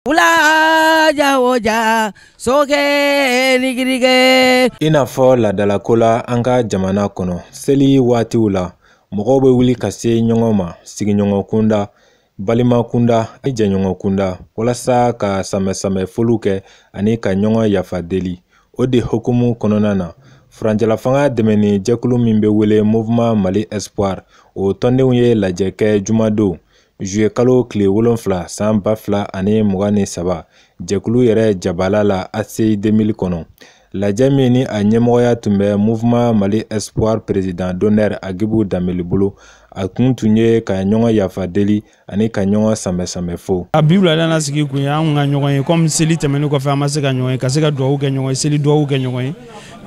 Wula ja o ja sokɛ nigirige. I n'a fɔ laadalako la an ka jamana kɔnɔ, seli waatiw la, mɔgɔw bɛ wuli ka se ɲɔgɔn ma, sigiɲɔgɔn kunda, balima kunda ani jɛɲɔgɔn kunda, walasa ka samɛ-samɛ foliw kɛ ani ka ɲɔgɔn yafa deli. O de hukumu kɔnɔna na, furancɛlafanga dɛmɛni jɛkulu min bɛ wele Mouvement Mali Espoir, o tɔndenw ye lajɛ kɛ jumadon juillet kalo tile 7 san 2023, jɛkulu yɛrɛ jabala la ACI 2000 kɔnɔ. Lajɛ min ni a ɲɛmɔgɔya tun bɛ Mouvement Mali Espoir président d'honneur Agibu Danbele bolo, a kun tun ye ka ɲɔgɔn yafa deli ani ka ɲɔgɔn sanbɛ-sanbɛ fo. A bi wulada na sigi kun ye anw ka ɲɔgɔn ye, comme seli tɛmɛnen kɔfɛ an ma se ka ɲɔgɔn ye, ka se ka dugawu kɛ ɲɔgɔn ye, seli dugawu kɛ ɲɔgɔn ye,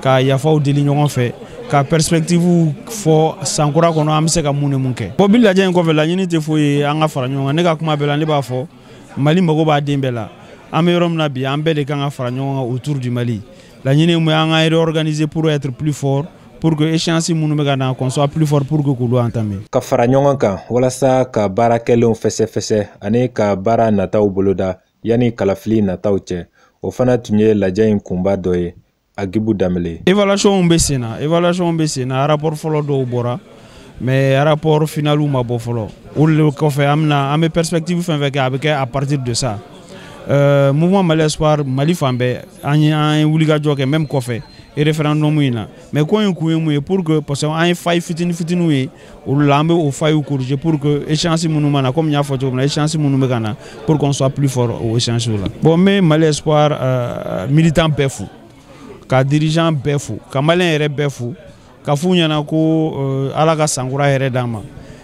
ka yafaw deli ɲɔgɔn fɛ, ka perspective fɔ sankura kɔnɔ an bɛ se ka mun ni mun kɛ. Bon, bi lajɛ in kɔfɛ, laɲini tɛ foyi ye, an ka fara ɲɔgɔn kan. Ne ka kuma bɛɛ la, ne b'a fɔ Mali mago b'a den bɛɛ la. An bɛ yɔrɔ min na bi, an bɛɛ de kan ka fara ɲɔgɔn kan autour du Mali. Laɲini ye mun ye? An ka réorganiser pour être plus fort, pour que échéance minnu bɛ ka na, qu'on soit plus fort pour que k'olu entamer. Ka fara ɲɔgɔn kan walasa ka baara kɛlenw fɛsɛfɛsɛ ani ka baara nataw boloda yanni kalafili nataw cɛ, o fana tun ye lajɛ in kunba dɔ ye. Agibu Danbele. Évaluation bɛ sen na, évaluation bɛ sen na. Rapport fɔlɔ dɔw bɔra, mais rapport final ma bɔ fɔlɔ. O de kɔfɛ, an bɛna an bɛ perspective fɛn fɛn kɛ, a bɛ kɛ à partir de ça. Mouvement Mali Espoir, Mali fan bɛɛ, an ye wulikajɔ kɛ, même kɔfɛ référendum in na. Mais ko in kun ye mun ye? Pour que, parce que an ye faille fitinin fitininw ye olu la, an bɛ o failles corriger pour que échéance minnu ma na, comme n y'a fɔ cogo min na, échéance minnu bɛ ka na, pour qu'on soit plus fort o échéance la. Bon, n bɛ Mali Espoir militant bɛɛ fo, ka dirigeant bɛɛ fo, ka malien yɛrɛ bɛɛ fo, ka f'u ɲɛna ko Ala ka sankura yɛrɛ d'an ma.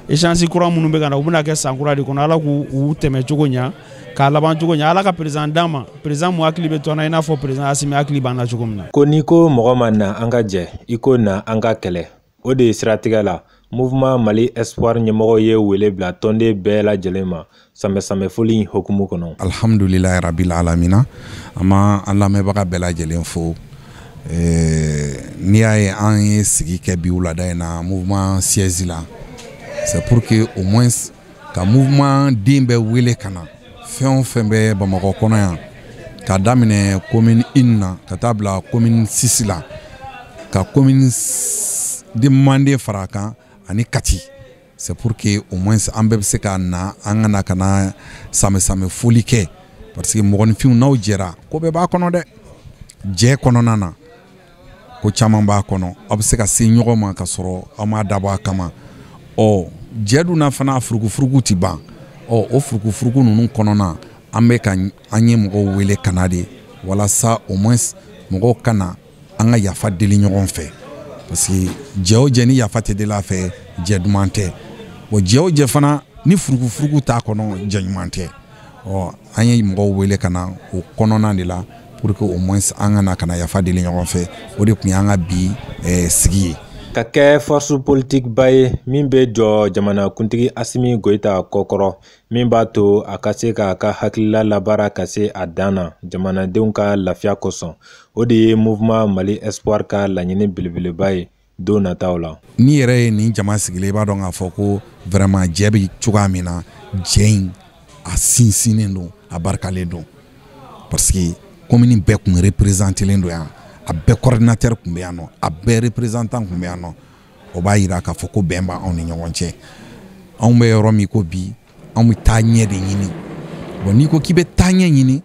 Échéance kura minnu bɛ ka na, u bɛna kɛ sankura de kɔnɔ. Ala k'u u tɛmɛ cogo ɲa, k'a laban cogo ɲa. Ala ka président d'an ma, président mun hakili bɛ to an na, i n'a fɔ président Asimi hakili b'an na cogo min na. Ko n'i ko mɔgɔ ma na an ka jɛ, i ko na an ka kɛlɛ. O de ye siratigɛ la, Mouvement Mali Espoir ɲɛmɔgɔw ye wele bila tɔnden bɛɛ lajɛlen ma sanbɛ-sanbɛ foli in hukumu kɔnɔ. Alhamdulilayi rabil alamina. An ma an lamɛnbaga bɛɛ lajɛlen fo. N'i y'a ye an ye sigi kɛ bi wulada in na mouvement siège la, c'est pour que au moins ka mouvement den bɛɛ wele ka na, fɛn o fɛn bɛ Bamakɔ kɔnɔ yan, k'a daminɛ commune 1 na ka taa bila commune 6 la, ka commune de Manden fara a kan ani Kati. C'est pour que au moins an bɛɛ bɛ se ka na, an ka na ka na sanbɛ foli kɛ, parce que mɔgɔninfinw, n'aw jɛra, ko bɛɛ b'a kɔnɔ dɛ. Jɛ kɔnɔna na, ko caman b'a kɔnɔ. Aw bɛ se ka se ɲɔgɔn ma ka sɔrɔ aw m'a dabɔ a kama. Ɔ jɛ dun na fana, furukufuruku ti ban. Ɔ o furukufuruku ninnu kɔnɔna, an bɛ ka an ye mɔgɔw wele ka na de, walasa au moins mɔgɔw ka na, an ka yafa deli ɲɔgɔn fɛ, parce que jɛ o jɛ ni yafa tɛ deli a fɛ, jɛ duman tɛ. Bon, jɛ o jɛ fana ni furukufuruku t'a kɔnɔ, jɛ ɲuman tɛ. Ɔ an ye mɔgɔw wele ka na o kɔnɔna de la, pour que au moins an ka na ka na yafa deli ɲɔgɔn fɛ. O de tun y'an ka bi sigi ye. Ka kɛ force politique ba ye min bɛ jɔ jamanakuntigi Asimi Goyita kɔkɔrɔ, min b'a to a ka se k'a ka hakilila labaara ka se a dan na jamanadenw ka lafiya kosɔn, o de ye Mouvement Mali Espoir ka laɲini belebeleba ye don nataw la. N'i yɛrɛ ye nin jama sigilen, i b'a dɔn k'a fɔ ko vraiment jɛ bɛ cogoya min na, jɛ in a sinsinnen don, a barikalen don, parce que commune bɛɛ kun représentélen don yan, a bɛɛ coordinateur kun bɛ yan nɔ, a bɛɛ représentant kun bɛ yan nɔ. O b'a yira k'a fɔ ko bɛn b'anw ni ɲɔgɔn cɛ. Anw bɛ yɔrɔ min ko bi, anw bɛ taa ɲɛ de ɲini. Bon, n'i ko k'i bɛ taa ɲɛ ɲini,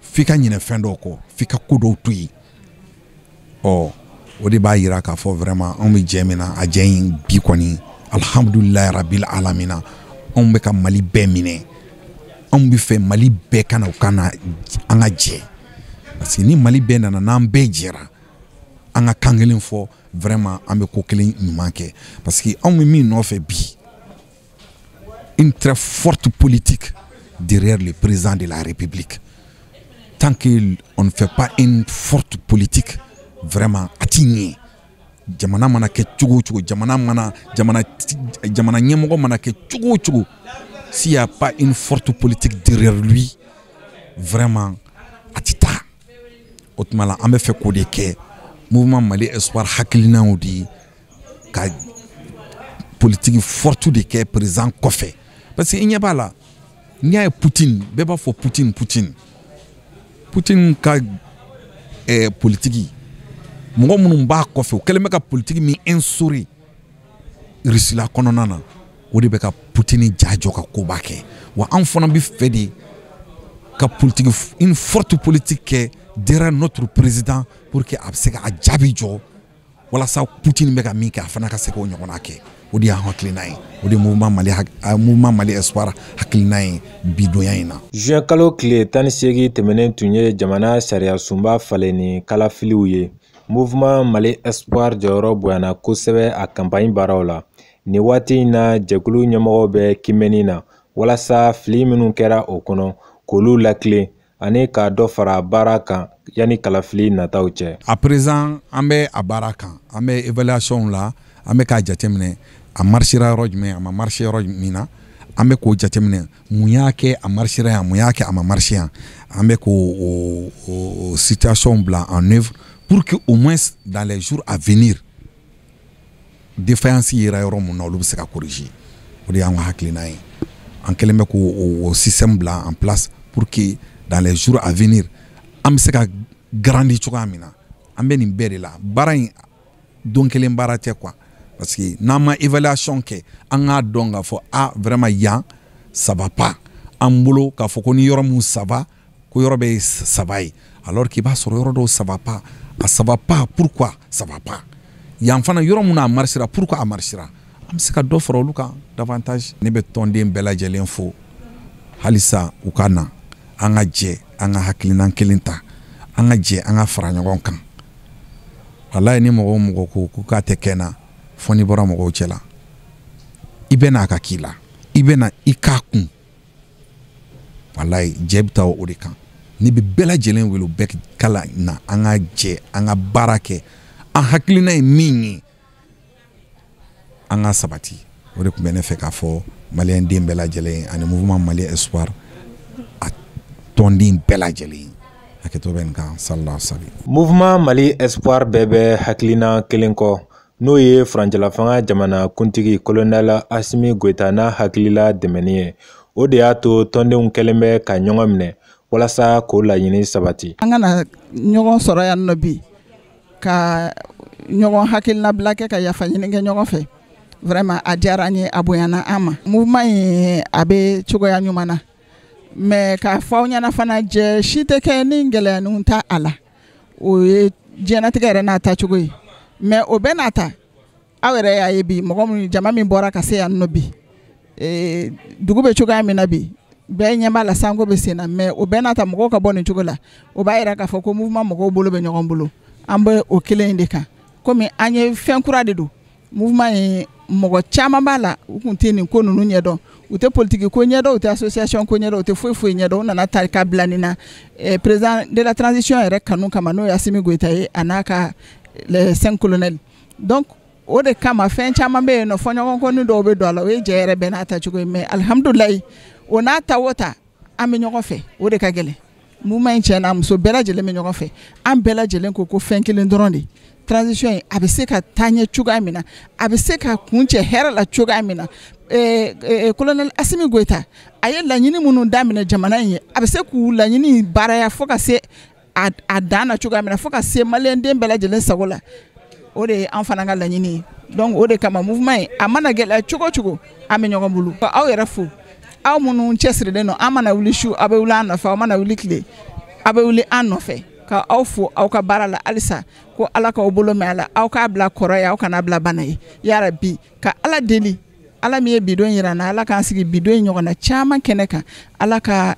f'i ka ɲinɛ fɛn dɔw kɔ, f'i ka ko dɔw to yen. Ɔ o de b'a yira k'a fɔ vraiment anw bɛ jɛ min na, a jɛ in bi kɔni, alhamdulilayi rabil alamina, anw bɛ ka Mali bɛɛ minɛ. Anw bɛ fɛ Mali bɛɛ ka na, u ka na, an ka jɛ, parce que ni Mali bɛɛ nana, n'an bɛɛ jɛra, an ka kan kelen fɔ, vraiment an bɛ ko kelen ɲuman kɛ, parce que anw bɛ min nɔfɛ bi, une très forte politique derrière le président de la République. Tant que on ne fait pas une forte politique, vraiment a ti ɲɛ. Jamana mana kɛ cogo o cogo, jamana mana jamana jamana ɲɛmɔgɔ mana kɛ cogo o cogo, s'il y a pas une forte politique derrière lui, vraiment a ti taa. O tuma la, an bɛ fɛ k'o de kɛ. Mouvement Mali Espoir hakilinaw de ye ka politique forte de kɛ président kɔfɛ, parce que i ɲɛ b'a la. N'i y'a ye Poutine, bɛɛ b'a fɔ Poutine, Poutine. Poutine ka politiki, mɔgɔ minnu b'a kɔfɛ, u kɛlen bɛ ka politiki min instaurer Russie la kɔnɔna na, o de bɛ ka Poutine ja jɔ ka koba kɛ. Wa anw fana bɛ fɛ de ka politique, une forte politique kɛ derrière notre président pour que a bɛ se ka a jaabi jɔ, walasa Poutine bɛ ka min kɛ, a fana ka se k'o ɲɔgɔnna kɛ. O de y'an hakilina ye, o de ye mouvement Mali Espoir hakilina ye bi donya in na. Juin kalo tile 18 tɛmɛnen tun ye jamana sariya sunba falenni kalafiliw ye. Mouvement Mali Espoir jɔyɔrɔ bonyana kosɛbɛ a campagne baaraw la. Nin waati in na, jɛkulu ɲɛmɔgɔw bɛ kimɛni na walasa fili minnu kɛra o kɔnɔ, k'olu latilen ani ka dɔ fara baara kan yanni kalafili nataw cɛ. À présent, an bɛ a baara kan, an bɛ évaluation la, an bɛ k'a jateminɛ a marchera yɔrɔ jumɛn, a ma marché yɔrɔ min na. An bɛ k'o jateminɛ, mun y'a kɛ a marchera yan, mun y'a kɛ a ma marché yan. An bɛ k'o o situation bila en œuvre pour que au moins dans les jours à venir, défaillance yera yɔrɔ mun na, olu bɛ se ka corriger. O de y'an ka hakilina ye. An kɛlen bɛ k'o o système bila en place pour que dans les jours à venir, an bɛ se ka garantir cogoya min na. An bɛ nin bɛɛ de la. Baara in, don kelen baara tɛ quoi, parce que n'an ma évaluation kɛ, an k'a dɔn k'a fɔ ah, vraiment, yan ça va pas an bolo, k'a fɔ ko ni yɔrɔ mun ça va, ko yɔrɔ bɛ ça va ye, alors qu'il b'a sɔrɔ yɔrɔ dɔw ça va pas. A ça va pas, pourquoi ça va pas yan fana? Yɔrɔ mun a marchera, pourquoi a marchera? An bɛ se ka dɔ fara olu kan davantage. Ne bɛ tɔnden bɛɛ lajɛlen fo halisa, u ka na, an ka jɛ, an ka hakilina kelen ta, an ka jɛ, an ka fara ɲɔgɔn kan. Walayi, ni mɔgɔ o mɔgɔ ko k'a tɛ kɛ n na, fɔ n'i bɔra mɔgɔw cɛ la, i bɛ n'a ka k'i la, i bɛ na i k'a kun. Walayi, jɛ bɛ taa o de kan. Ne bɛ bɛɛ lajɛlen wele, u bɛɛ ka na, an ka jɛ, an ka baara kɛ. An hakilina ye min ye, an ka sabati. O de tun bɛ ne fɛ k'a fɔ maliyɛn den bɛɛ lajɛlen ani mouvement Mali Espoir a tɔnden bɛɛ lajɛlen. Hakɛto bɛ nin kan. Sallallahu sali. Mouvement Mali Espoir bɛɛ bɛ hakilina kelen kɔ, n'o ye furancɛlafanga jamana kuntigi Colonel Assimi Goïta n'a hakilila dɛmɛni ye. O de y'a to tɔndenw kɛlen bɛ ka ɲɔgɔn minɛ walasa k'o laɲini sabati. An kana ɲɔgɔn sɔrɔ yan nɔ bi ka ɲɔgɔn hakilinabila kɛ, ka yafa ɲini kɛ ɲɔgɔn fɛ, vraiment a diyara an ye, a bonyana an ma. Mouvement in, a bɛ cogoya ɲuman na, mais k'a fɔ aw ɲɛna fana, jɛ si tɛ kɛ ni gɛlɛyaninw ta a la. O ye diɲɛnatigɛ yɛrɛ n'a tacogo ye. Mais o bɛɛ n'a ta, aw yɛrɛ y'a ye bi, mɔgɔ min, jama min bɔra ka se yan nɔ bi, dugu bɛ cogoya min na bi, bɛɛ ɲɛ b'a la, sanko bɛ sen na. Mais o bɛɛ n'a ta, mɔgɔw ka bɔ nin cogo la, o b'a yira k'a fɔ ko mouvement mɔgɔw bolo bɛ ɲɔgɔn bolo. An bɛ o kelen in de kan. Komi an ye fɛn kura de don, mouvement in, mɔgɔ caman b'a la, u kun tɛ nin ko ninnu ɲɛdɔn, u tɛ politiki ko ɲɛdɔn, u tɛ association ko ɲɛdɔn, u tɛ foyi foyi ɲɛdɔn. U nana ta ka bila nin na président de la transition yɛrɛ kanu kama, n'o ye Assimi Goïta ye, a n'a ka les cinq colonels. Donc o de kama, fɛn caman bɛ yen nɔ, fɔɲɔgɔnkɔni dɔw bɛ don a la. O ye jɛ yɛrɛ bɛɛ n'a tacogo ye. Mais alihamudulilayi, o n'a ta o ta, an bɛ ɲɔgɔn fɛ. O de ka gɛlɛn. Mouvement in, cɛ n'a muso, bɛɛ lajɛlen bɛ ɲɔgɔn fɛ. An bɛɛ lajɛlen ko fɛn kelen dɔrɔn de: transition in, a bɛ se ka taa ɲɛ cogoya min na, a bɛ se ka kuncɛ hɛrɛ la cogoya min na, colonel Assimi Goïta, a ye laɲini minnu daminɛ jamana in ye, a bɛ se k'u laɲini baaraya fo ka se a dan na cogoya min na, fo ka se maliyɛnden bɛɛ lajɛlen sago la. O de ye an fana ka laɲini ye. Donc o de kama, mouvement in, a mana gɛlɛya cogo o cogo, an bɛ ɲɔgɔn bolo. Aw yɛrɛ fo, aw minnu cɛsirilen don. An mana wuli su, aw bɛ wuli an nɔfɛ. Aw mana wuli tile, aw bɛ wuli an nɔfɛ. Ka aw fo aw ka baara la halisa, ko Ala k'aw bolo mɛn a la, aw k'a bila kɔrɔ ye, aw kana bila bana ye yarabi. Ka Ala deli, Ala min ye bidon yira n na, Ala k'an sigi bidon in ɲɔgɔnna caman kɛnɛ kan. Ala ka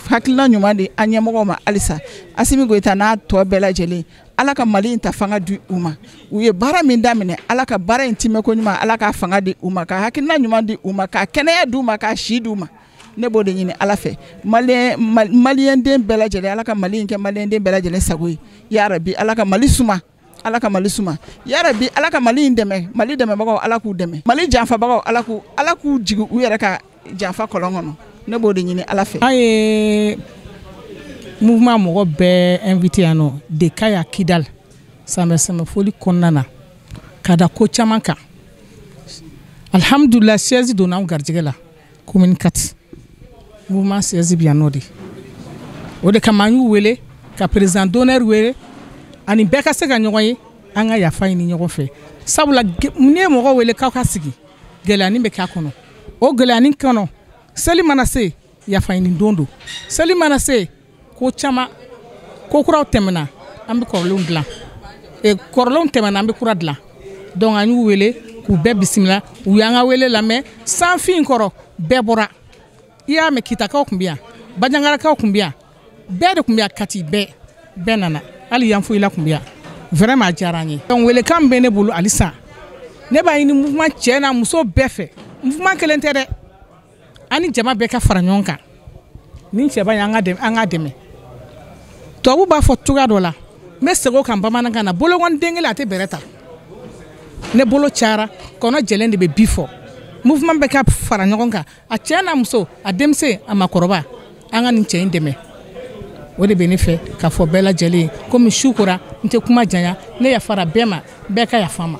hakilina ɲuman di an ɲɛmɔgɔw ma halisa, Assimi Goïta n'a tɔ bɛɛ lajɛlen. Ala ka Mali in ta fanga di u ma. U ye baara min daminɛ, Ala ka baara in timɛko ɲuman, Ala ka fanga di u ma, ka hakilina ɲuman di u ma, ka kɛnɛya di u ma, ka si di u ma. Ne b'o de ɲini Ala fɛ. Maliyɛnden bɛɛ lajɛlen, Ala ka Mali in kɛ maliyɛnden bɛɛ lajɛlen sago ye yarabi. Ala ka Mali suma, Ala ka Mali suma yarabi. Ala ka Mali in dɛmɛ. Mali dɛmɛbagaw, Ala k'u dɛmɛ. Mali janfabagaw, Ala k'u jigin u yɛrɛ ka janfa kɔlɔn kɔnɔ. Ne b'o de ɲini Ala fɛ. An ye mouvement mɔgɔ bɛɛ invité yan nɔ de Kaya Kidal sanbɛ sɛmɛ foli kɔnɔna na, ka da ko caman kan. Alhamdulillah, siège donna anw garijɛgɛ la commune 4. Mouvement siège bi yan nɔ de. O de kama an y'u wele ka président d'honneur wele, ani bɛɛ ka se ka ɲɔgɔn ye, an ka yafa ɲini ɲɔgɔn fɛ. Sabula n'i ye mɔgɔ wele k'aw ka sigi, gɛlɛyanin bɛ k'a kɔnɔ. O gɛlɛyanin kɔnɔ, seli mana se, yafa ɲini don don. Seli mana se, ko caman, ko kuraw tɛmɛna, an bɛ kɔrɔlenw dilan. Kɔrɔlenw tɛmɛna, an bɛ kura dilan. Donc an y'u wele k'u bɛɛ bisimila, u y'an ka wele lamɛn. Sanfin kɔrɔ bɛɛ bɔra. I y'a mɛn, Kitakaw tun bɛ yan, Bajangarakaw tun bɛ yan, bɛɛ de tun bɛ yan, Kati bɛɛ bɛɛ nana, hali Yanfoyila tun bɛ yan. Vraiment a diyara an ye. Donc welekan min bɛ ne bolo halisa, ne b'a ɲini mouvement cɛ n'a muso bɛɛ fɛ. Mouvement kelen tɛ dɛ, an ni jama bɛɛ ka fara ɲɔgɔn kan. Nin cɛba in, an ka dɛmɛ. Tubabu b'a fɔ cogoya dɔ la, n bɛ segin o kan bamanankan na, bolokɔni den kelen a tɛ bɛrɛ ta. Ne bolo cayara, kɔnɔ jɛlen de bɛ bi fɔ. Mouvement bɛ ka fara ɲɔgɔn kan, a cɛ n'a muso, a denmisɛn, a makɔrɔba, an ka nin cɛ in dɛmɛ. O de bɛ ne fɛ k'a fɔ bɛɛ lajɛlen ye. Komi su kora, n tɛ kuma janya, ne yafara bɛɛ ma, bɛɛ ka yafa n ma.